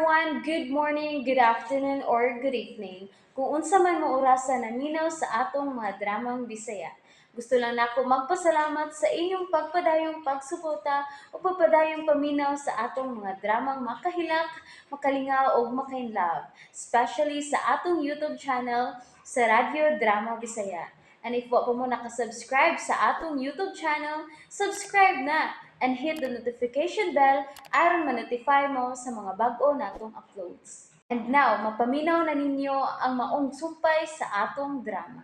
everyone! Good morning, good afternoon, or good evening. Kung unsa man mo orasa naminaw sa atong mga dramang Bisaya. Gusto lang nako magpasalamat sa inyong pagpadayong pagsuporta o pagpadayong paminaw sa atong mga dramang makahilak, makalingaw ug makainlove, especially sa atong YouTube channel sa Radyo Drama Bisaya. And if wa pa mo nakasubscribe sa atong YouTube channel, subscribe na and hit the notification bell aron ma-notify mo sa mga bag-o natong uploads. And now, mapaminaw na ninyo ang maong sumpay sa atong drama.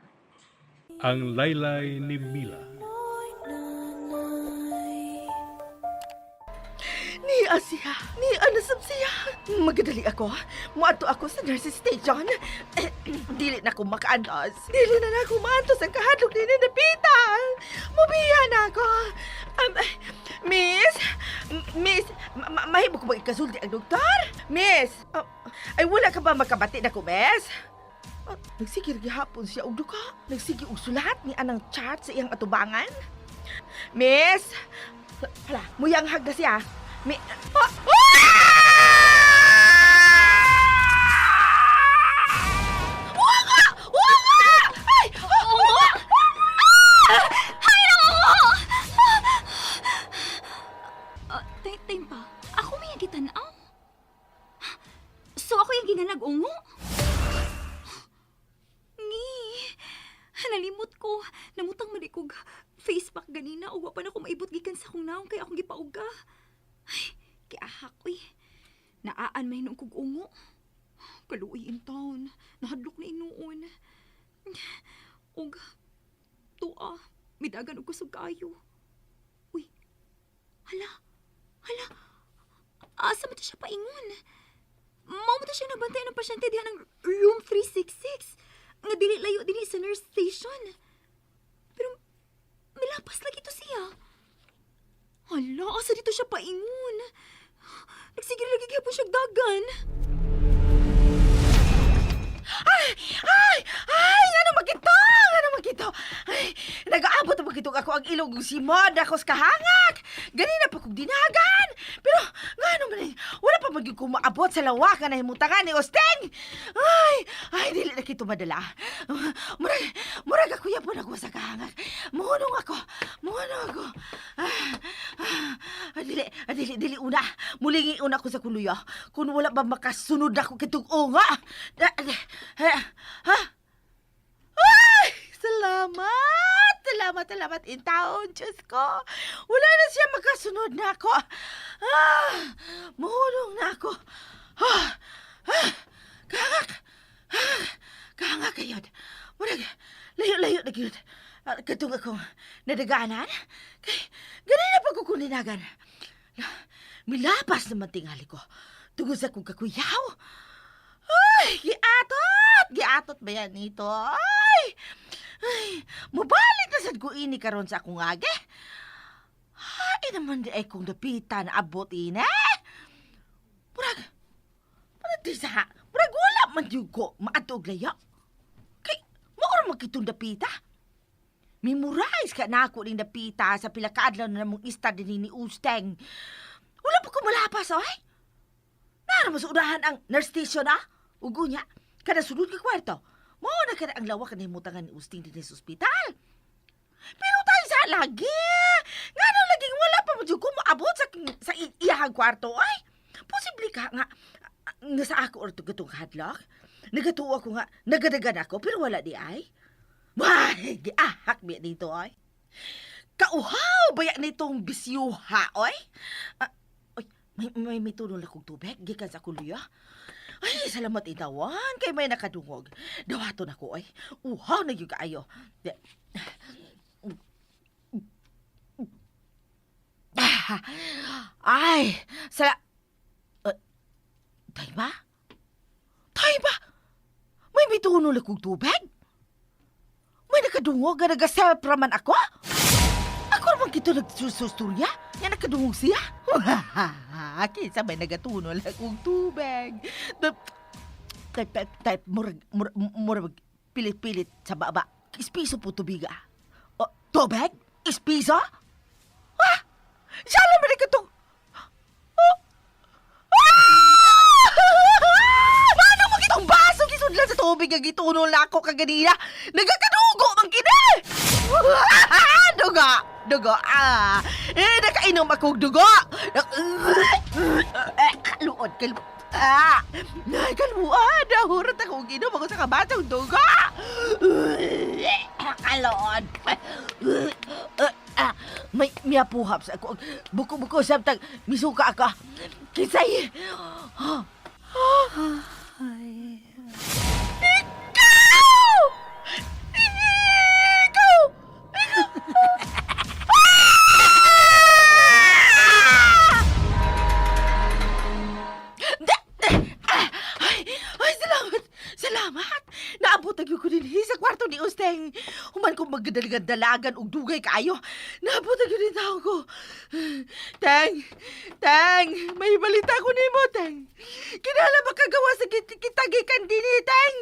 Ang Laylay ni Mila. Niya siya. Niya nasab siya. Magadali ako. Muadto ako sa nurses station. Dili na ko makaantos. Dili na na ako maantos ang kahadlok ni Napita. Mubiya na ako. Miss, Miss, mahimo ko ba ikasulti ang doktor? Miss, ay wala ka ba makabati na ko, Miss? Ah, nagsigir gihapon siya og duka. Nagsige og sulat ni anang chat sa iyang atubangan. Miss! Hala, muyanghag na siya. Mi... Ah! Ah! Wala! Wala! Ay! Wala! Hay lang ako! Ah, time pa. Ako may gitanaw. So ako yung ginanag-ungo? Ngi. Nalimot ko. Namutang malikog. Face pack ganina. Uwa pa na ko maibot gikan sa akong naong kay akong gipauga. Ay, kiahak uy. Naaan may noong kog ungo. Kaluoy in town. Nahadlok na inuon. Og tuwa, midagan og kusog kaayo. Uy, hala, hala, asa man to siya paingon? Mao man to siya nagbantay ng pasyente diha ng room 366. Nga dili layo dinhi sa nurse station. Pero milapas lagi to siya. Hala, asa dito siya paingon? Nagsige lagi gyapon siya dagan. Ay! Ay! Ay! Ano magito? Ano magito? Ay! Nag-aabot na magitong ako ang ilong si Mod ako sa kahangak. Ganina pa kong dinagan. Pero, nga naman eh, wala pa magyud ko maabot sa lawakan na himutangan ni Osteng. Ay! Ay, dili na kito madala. Murag, murag ako yapon ako sa kahangak. Muhunong ako. Muhunong ako. Ah, ah, ah, dili, ah, dili, dili una. Mulingi una ko sa kuluyo. Kung wala ba makasunod ako kitong unga. Ah, ah, ha? Ay! Salamat! Salamat, salamat in taon, Diyos ko. Wala na siya makasunod na ako. Ah, muhunong na ako. Ah, ah, kahangak. Ah, kahangak kayo. Murag, layo-layo na gyud. Ah, katong akong nadaganan. Kay, ganina pa ko kuninagan. Milapas naman tingali ko. Tungod sa kong kakuyaw. Ay, giatot! Giatot ba yan nito? Ay! Ay, mubalik na sad ko ini karon sa akong age. Ay, naman di ay kong dapita na abot ini. Murag, murag di sa, murag wala man yun ko maadto og layo. Kay, maura magkitong dapita. Memorize ka na ako ning dapita sa pila ka adlaw na namong istad din ni Usteng. Wala pa ko malapas, ay. Nara mo sa unahan ang nurse station, ah? Ugo niya, kada sulod ka kwarto. Mao na kada ang lawak na himutangan ni Usting din sa ospital. Pero tayo sa lagi. Nga no, laging wala pa mo ko maabot sa iyahang kwarto, ay. Posible ka nga, nga sa ako or gatong hadlock. Nagatuo ako nga, nagadagan ako, pero wala di ay. Why, giahak biya dito, ay. Kauhaw baya nitong bisyuha, oy. Ah, oy, may tunol akong tubig, gikan sa kuluya. Ay, salamat itawan kay may nakadungog. Dawaton ako, oy. Uhaw na gyud kaayo. Ah, ay, sala... Tay ba? Tay ba? May mitunol akong tubig? May nakadungog nga nagaself raman ako? Ako naman kito nagsususturya? Nga nakadungog siya? Kinsa may nagatunol akong tubig. Type, type, type, murag, murag, murag, pilit-pilit sa baba. Ispiso po tubiga. O, tubig? Ispiso? Ah! Siya lang man katong... Oh! Ah! nga gitunol na ako kaganina. Nagakadugo man kini! Dugo! Dugo! Ah! Eh, nakainom akong dugo! Eh, kaluod, kaluod. Ah! Ay, kaluod! Nahurot akong inom ako sa kabatong dugo! Kaluod! Ah, may miyapuhap sa ako. Buko-buko samtang misuka ako. Kisay! Ikaw! Ikaw! Ah! Ay, ay, salamat! Salamat! Naabot ang ko din sa kwarto ni Usteng. Human ko magdalagan-dalagan og dugay kaayo. Naabot ang din tao ko. Teng! Teng! May balita ko nimo, Teng. Kinala ba kagawa sa kita gikan dini, Teng?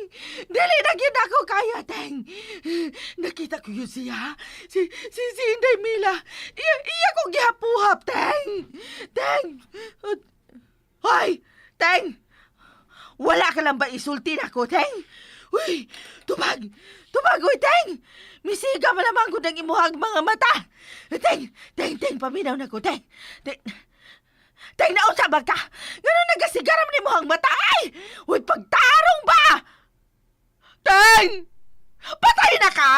Dili na gyud ako kaya, Teng. Nakita ko yun siya. Si Inday Mila. Iya ko gihapuhap, Teng. Teng! Hoy! Teng! Wala ka lang ba isulti na ko, Teng? Uy! Tubag! Tubag, uy, Teng! Misiga man naman ko ng imuhag mga mata! Teng! Teng, Teng, paminaw na ko, Teng! Teng! Teng, naunsa ba ka? Ganun nagasigaram ni imuhang mata, ay! Uy, pagtarong ba? Teng! Patay na ka?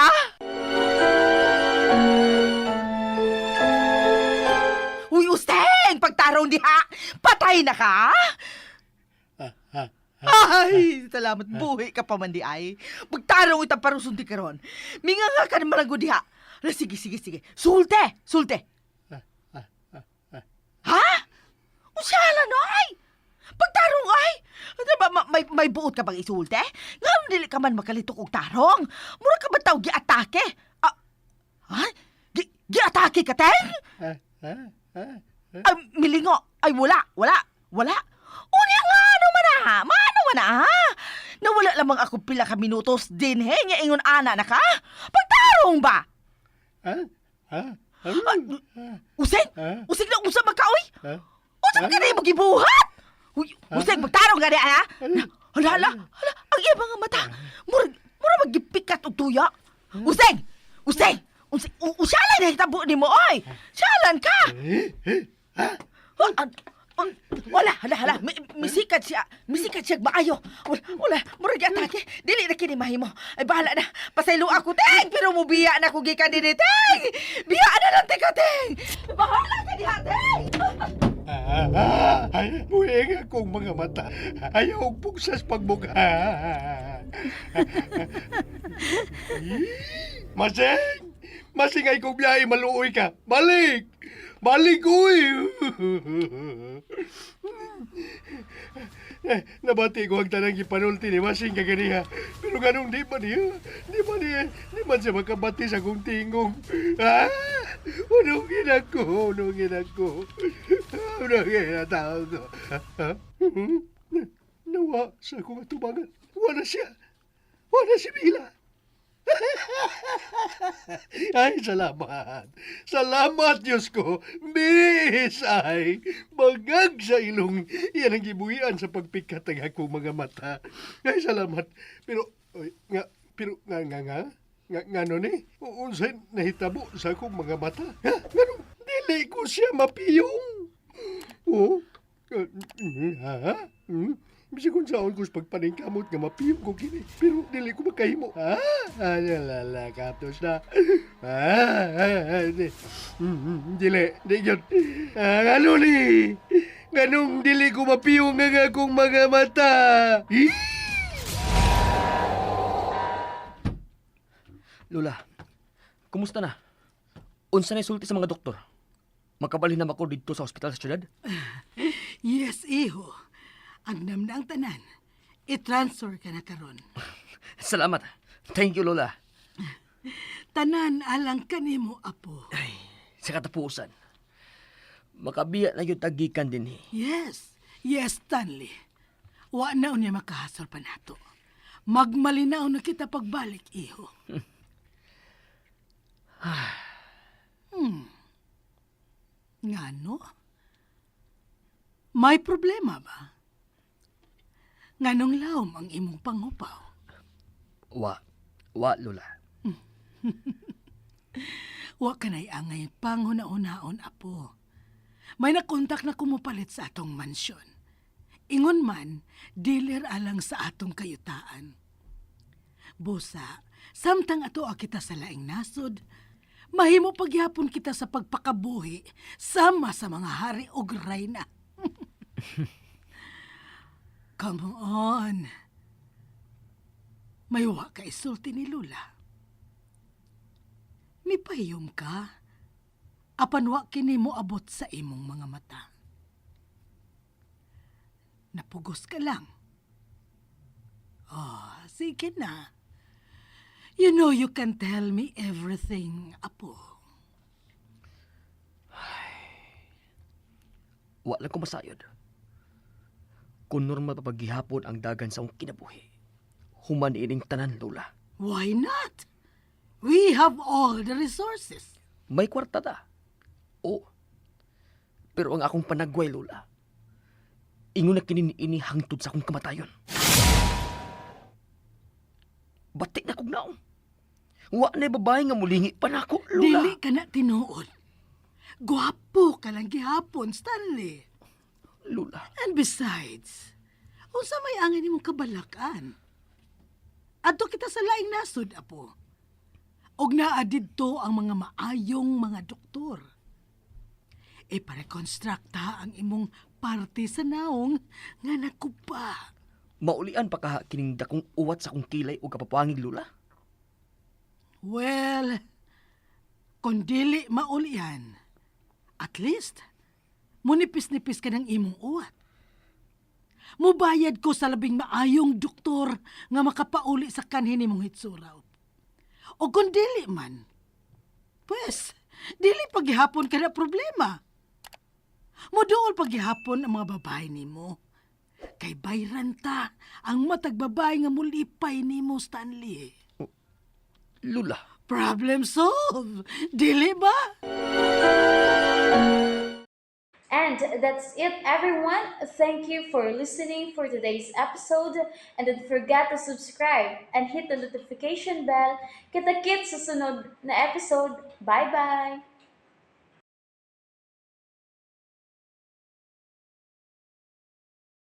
Uy, Usteng! Pagtarong diha! Patay na ka? Ay, salamat. Buhi ka pa man di ay. Pagtarong itang parusunti karon. Minga nga ka naman ang diha. Ala, sige, sige, sige. Sulte! Sulte! Ha? Usyala no ay! Pagtarong ay! Ano ba, may buot ka bang isulte? Nga dili ka man makalitok og tarong. Mura ka ba tao giatake? Ah, ha? Giatake ka, Teng? Ay, milingo. Ay, wala. Wala. Wala. Unya nga, ano man ah. Maano man ah. Nawala lamang ako pila ka minutos din, he. Nga ingon ana na ka. Pagtarong ba? Ay, useng! Useng na usa ba ka, uy? Usa ba ka na imong gibuhat? Uy, useng, pagtarong ka niya, ha? Hala, hala, hala. Ang iya mga mata. Murag maggipikat og tuya. Useng! Useng! Useng! Usalan na hitabo nimo, oy! Salan ka! Ah, ah, ah, wala, hala, hala. Misikat siya. Misikat siya maayo. Wala, wala. Murag atake. Dili na kini mahimo. Ay, bahala na. Pasaylo ako, Teng! Pero mubiya na ko gikan dinhi, Teng! Biya na lang, teka, Teng! Bahala ka diha, Teng! Ay, buhing akong mga mata. Ayaw pugsas pagbuka. Masing! Masing ay kong biyahe, maluoy ka. Balik! Balik, uy! Eh, nabati ko ang tanang gipanulti ni Masing kaganiha. Pero ganong di ba niya? Di ba niya? Di man siya makabati sa akong tingog. Ah! Unungin ako, unungin ako. Unungin na tao ko. Ah, nawa sa akong atubangan. Wala siya. Wala si Mila. Ay, salamat. Salamat, Diyos ko. Bis, ay, bagag sa ilong. Yan ang gibuhian sa pagpikat ng akong mga mata. Ay, salamat. Pero, oy, nga, pero, nga, nga, nga, nga, nga, no ni? Unsay nahitabo sa akong mga mata? Ha? Nga, dili ko siya mapiyong. Oh, ha? Hmm? Bisag kung saan ko sa pagpaningkamot nga mapiyong ko kini. Pero dili ko makahimo. Ha? Ay, lala, kaptos na. Ah, ah, di. Dili, di yun. Ah, ano ni? Ganong dili ko mapiyong ang akong mga mata. Eh? Lola, kumusta na? Unsa na sulti sa mga doktor? Makabalhin na ba ko didto sa ospital sa syudad? Yes, iho. Ang namna ang tanan. I-transfer ka na karon. Salamat. Thank you, Lola. Tanan alang kanimo, apo. Ay, sa katapusan. Makabiya na yung tagikan din eh. Yes. Yes, Stanley. Wa na unya makahasol pa nato. Magmalinaw na kita pagbalik, iho. Ngano? May problema ba? Nganong lawom ang imong pangupaw? Wa. Wa, Lola. Wa ka na'y angay panghuna-unaon, apo. May nakontak na kumupalit sa atong mansyon. Ingon man, dealer alang sa atong kayutaan. Busa, samtang ato kita sa laing nasod, mahimo pagyapon kita sa pagpakabuhi sama sa mga hari og rayna. Come on. May wa ka isulti ni Lula. Mipahiyom ka. Apan wa kini mo abot sa imong mga mata. Napugos ka lang. Oh, sige na. You know you can tell me everything, apo. Wa lang ko masayod. Kung normal pa paghihapon ang dagan sa akong kinabuhi, human ining tanan, Lola. Why not? We have all the resources. May kwarta ta. Oo. Pero ang akong panagway, Lola, ingon na kini niini hangtod sa akong kamatayon. Bati na kog naong. Wa na babae nga mulingi pa nako, Lola. Dili ka na tinuod. Gwapo ka lang gihapon, Stanley. Lola, And besides, unsa may angay nimong kabalakan? Adto kita sa laing nasod, apo. Og naa didto ang mga maayong mga doktor. Ipa-reconstruct ta ang imong parte sa naong nga nakupa. Maulian pa kaha kining dakong uwat sa akong kilay o kapapangig, Lola. Well, kung dili maulian, at least, munipis-nipis ka ng imong uwat. Mubayad ko sa labing maayong doktor nga makapauli sa kanhi nimong hitsura. O kung dili man, pues, dili paghihapon ka na problema. Muduol paghihapon ang mga babae nimo. Kay bayran ta ang matag babae nga mulipay nimo, Stanley. Lola, Problem solved. Dili ba? And that's it, everyone. Thank you for listening for today's episode. And don't forget to subscribe and hit the notification bell. Kita-kits sa sunod na episode. Bye-bye!